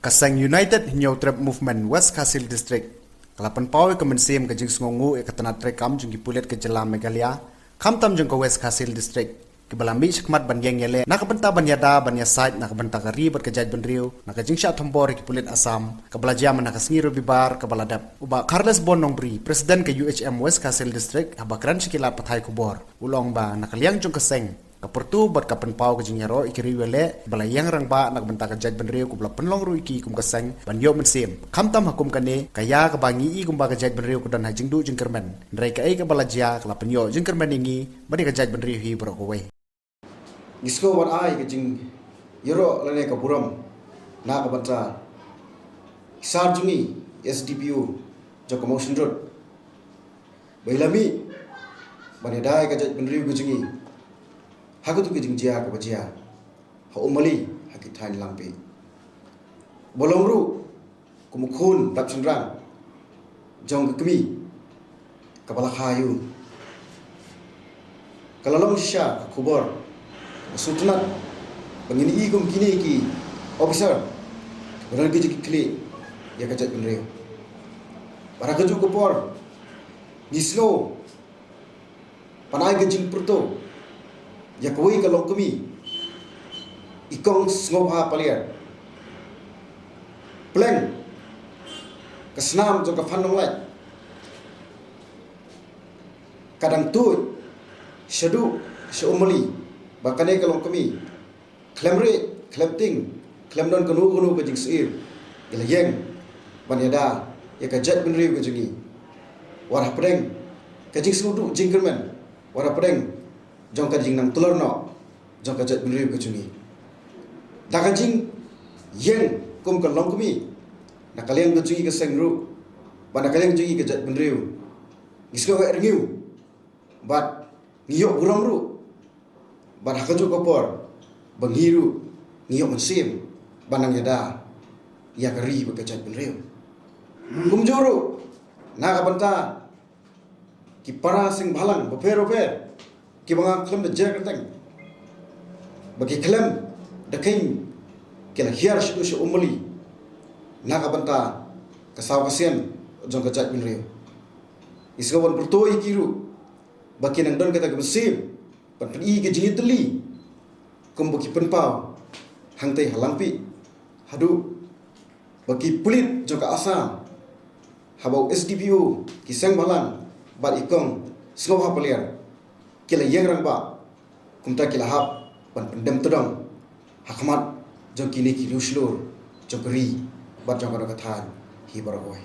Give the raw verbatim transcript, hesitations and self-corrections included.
Ka seng United Hynñiewtrep Movement West Khasi Hills District ka la pynpaw ïa ka mynsiem ka jingsngewnguh ïa ka tnat treikam jong ki pulit ka jylla Meghalaya, khamtam jong ka West Khasi Hills District, kiba la mih shakhmat ban ïeng ïaleh na ka bynta ban ïada ban ïasaid na ka bynta ka ri bad ka jaitbynriew na ka jingshah thombor ïa ki pulit Assam, kaba la jia mynha ka sngi Robibar kaba la dep. U Bah Charles Bon Nongbri, President ka U H M West Khasi Hills District, haba kren sha ki lad pathai khubor, u la ong ba na ka liang jong ka seng ka pyrto bad ka pynpaw ka jingïaroh ïa ki riew ïaleh ba la ïeng rangbah na ka bynta ka jaitbynriew, kaba la pynlong ruh ïa ki kum ka seng ban ïoh mynsiem. Khamtam ha kum kane, ka ïa kaba ngi i kumba ka jaitbynriew ka don ha jingduh jingkyrmen, hynrei kaei kaba la jia ka la pynïoh jingkyrmen ïa ngi bad ïa ka jaitbynriew hi baroh kawei. Ngi sngew wat ai ka jingïaroh lane ka burom na ka bynta ki sar jong ngi, S D P O jong ka Mawshynrut, ba i la mih ban ïada ïa ka jaitbynriew ka jong ngi ha katu ka jingjia kaba jia ha Ummali, ha ki thaiñ Langpih. Ba long ruh kum u khun dap shynrang jong ka kmie kaba la kha ïa u. Ka la long shisha ka khubor kaba sngewtynnat ba ngin i kum kine ki officer ba don ki jingkitkhlieh ïa ka jaitbynriew. Bad ha kajuh ka por ngi sngew ban ai ka jingpyrto ïa kawei ka longkmie, i Kong Sngewbha Paliar, pleng ka snam jong ka Phan Nonglait ka dang tuid shaduh sha Ummali, ba kane ka longkmie khlem rieh, khlem tieng, khlem don kano kano ka jingsyier, i la ïeng ban ïada ïa ka jaitbynriew ka jong ngi. Wat hapdeng ka jingsngewduh jingkyrmen, wat hapdeng jong ka jingnang tlor noh jong ka jaitbynriew ka jong ngi. Da ka jingïeng kum ka longkmie na ka liang ka jong ngi ka seng ruh, bad na ka liang jong ngi ka jaitbynriew, ngi sngew heh rngiew bad ngi ïoh burom ruh, bad ha kajuh ka por ba ngi ruh ngi ïoh mynsiem ban nang ïada ïa ka ri bad ka jaitbynriew. Kumjuh ruh na ka bynta ki para seng bhalang bapher bapher kiba nga khlem da jer kyrteng, ba ki khlem da kheiñ ki la hiar shaduh sha Ummali na ka bynta ka saw ka sian jong ka jaitbynriew. Ngi sngew ban pyrto ïa ki ruh ba ki nang don kata ka mynsiem ban pyni ka jingïatylli kumba ki pynpaw hangtei ha Langpih, haduh ba ki pulit jong ka Assam, haba u S D P O, ki seng bhalang bad i Kong Sngewbha Paliar ki la ïeng rangbah, kumta ki la hap ban pyndem tdong ha khmat jong kine ki riewshlur jong ka ri bad jong kane ka thaiñ hi baroh kawei.